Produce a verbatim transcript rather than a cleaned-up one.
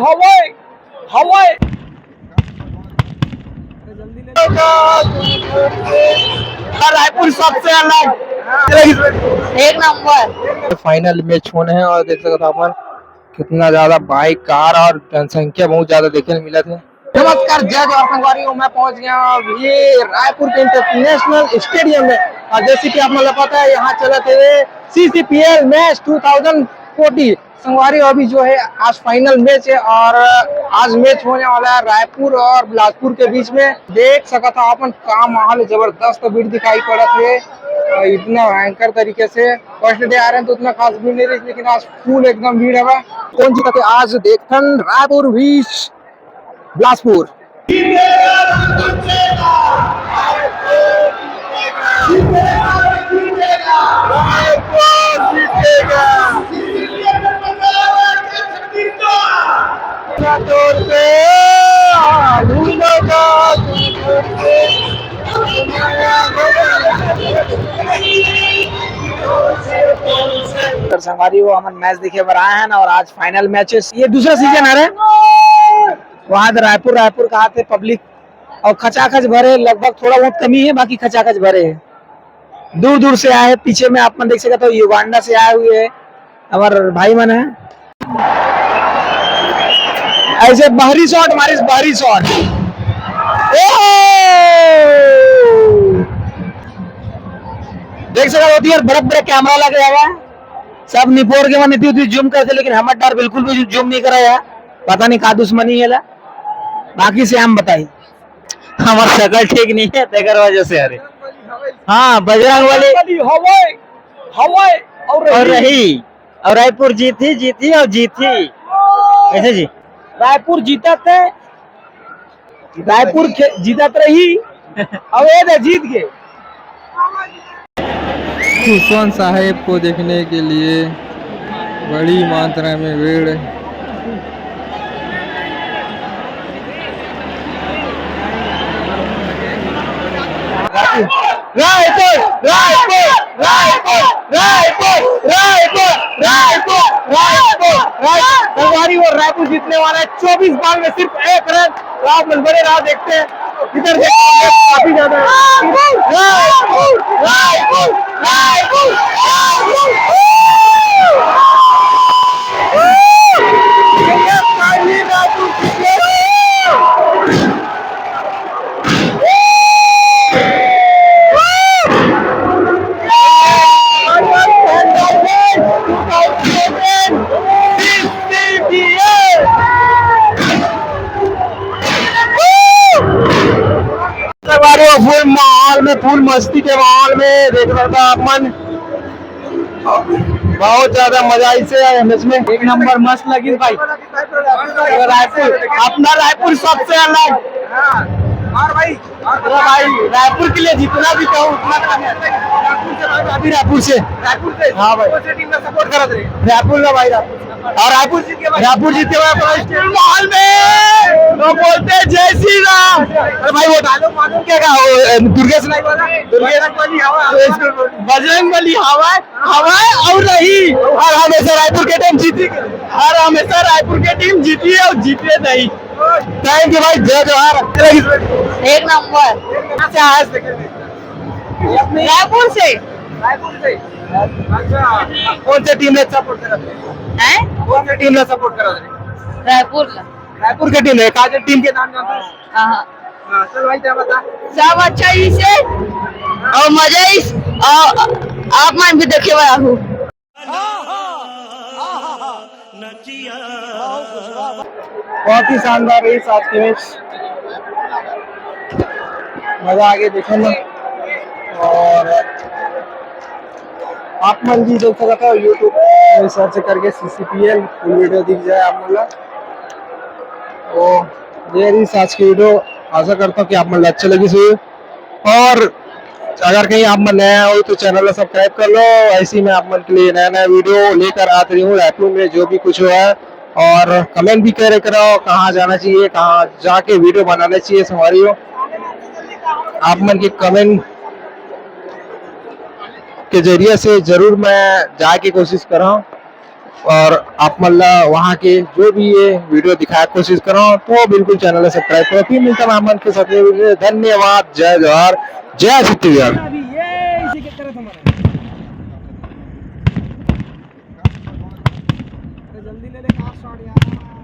हवय, हवय। रायपुर सबसे अलग। एक नंबर। फाइनल मैच होने हैं और देख सकत हो अपन कितना ज्यादा बाइक, कार और जनसंख्या बहुत ज्यादा देखे ल मिलत हे। नमस्कार, जय जोहार संगवारी हो, मैं पहुंच गया हूं अभी रायपुर के इंटरनेशनल स्टेडियम में। और जैसे कि आप मन ला पता है, यहाँ चलत हे CCPL match two thousand forty. संगवारी हो, अभी जो है आज फाइनल मैच है और आज मैच होने वाला है रायपुर और बिलासपुर के बीच में। देख सकत हो अपन का माहौल है, जबरदस्त भीड़ दिखाई पड़त है और इतना भयंकर तरीके से। फर्स्ट डे आ रहे हैं तो उतना खास भीड़ नहीं रही, लेकिन आज फुल एकदम भीड़ है। कौन जीतत हे आज देखथन रायपुर vs बिलासपुर। संगवारी हो, हमन मैच देखे बर आए हैं और आज फाइनल मैच है। ये दूसरा सीजन हरे। वहां तो रायपुर, रायपुर कहा थे पब्लिक और खचाखच भरे, लगभग थोड़ा बहुत कमी है, बाकी खचाखच भरे है। दूर दूर से आए हैं। पीछे में आप मन देख सकते हो, युगांडा से आए हुए हैं हमारे भाई मन है। ऐसे बाहरी शॉट मारिस, बाहरी शॉट। ओहो! देख सकत हो यार, बड़े बड़े कैमरा लगे हुआ है, सब निपोर के मन इतनी उतनी जूम करते, लेकिन हमर डार बिल्कुल भी जूम नहीं करा यार। पता नहीं का दुश्मनी है ला। बाकी से हम बताई, हमार शकल ठीक नहीं है, तेकर वजह से। अरे हाँ, बजरंग बली। बली हवय, हवय और और रही। रही। और रायपुर जीत ही, जीत ही और जीत ही। कैसे जी? रायपुर जीतत है, रायपुर खे-, जीतत रही। अब ये दे जीत गए। सुसवन साहेब को देखने के लिए बड़ी मात्रा में भीड़। रायपुर, रायपुर, रायपुर, रायपुर, रायपुर, रायपुर, रायपुर, रायपुर। संगवारी हो, रायपुर जीतने वाला है चौबीस बॉल में सिर्फ एक रन। आप लोग बने रहा, देखते हैं। इधर देखो, काफी ज्यादा है। रायपुर, रायपुर, रायपुर, रायपुर। ये पहली रायपुर जीते। फुल माहौल में, फुल मस्ती के माहौल में देख रहा था अपन। बहुत ज्यादा मजा आइसे है मैच में। एक नंबर मस्त लगिस भाई। रायपुर, अपना रायपुर सबसे अलग। और भाई, अरे भाई, रायपुर के लिए जितना भी कहूँ उतना कम है। अभी रायपुर से। रायपुर से? हाँ भाई। कौन से टीम का सपोर्ट करत रहे? रायपुर का भाई, रायपुर। और रायपुर जीत के बाद, रायपुर जीत के बाद अपना स्टेडियम माहौल में लोग बोलते हैं, "जय श्री राम।" अरे भाई, वो डायलॉग मालूम क्या का? वो, अ, दुर्गेश नाई वाला? दुर्गेश बजरंग बली हवा। बजरंग बली हवा, हवा और रही। हर हमेशा रायपुर के टीम जीती, हर हमेशा रायपुर के टीम जीती है और जीते नहीं। थैंक यू भाई, जय जोहार। एक नंबर। कहाँ से आए हो? रायपुर से। रायपुर से? अच्छा, कौन से टीम ला सपोर्ट करत रहे? हैं? कौन से टीम ला सपोर्ट करत रहे? रायपुर ला। रायपुर के टीम है, का टीम के नाम जानते हो? हाँ। हाँ, चल भाई, क्या बता? सब अच्छा ही से और मजा ही, और आप मन भी देखे वाला हूँ। बहुत ही शानदार रही आज की मैच, मजा आ गया देखने में। और आप मन भी देख सकते हो, YouTube में सर्च करके सीसीपीएल फुल वीडियो दिख जाए आप मन ला। तो ये रही आज की वीडियो, आशा करता हूँ कि आप मन ला अच्छा लगी होही। और अगर कहीं आप मन नया हो तो चैनल ला सब्सक्राइब कर लो, ऐसे ही मैं आप मन के लिए नया नया वीडियो लेकर आते रहूँ रायपुर में जो भी कुछ हुआ है। और कमेंट भी करे करो कहाँ जाना चाहिए, कहाँ जाके वीडियो बनाना चाहिए संगवारी हो। आप मन के कमेंट के जरिए से जरूर मैं जाए के कोशिश कर रहा हूँ। और आप मन ला वहाँ के जो भी ये वीडियो दिखाए के कोशिश करो, तो बिल्कुल चैनल ला सब्सक्राइब करो। फिर मिलता है हम मन के साथ में वीडियो। धन्यवाद, जय जोहार, जय छत्तीसगढ़। अभी ये इसी के तरह तुम्हारे। अरे जल्दी ले ले कार शॉट यार।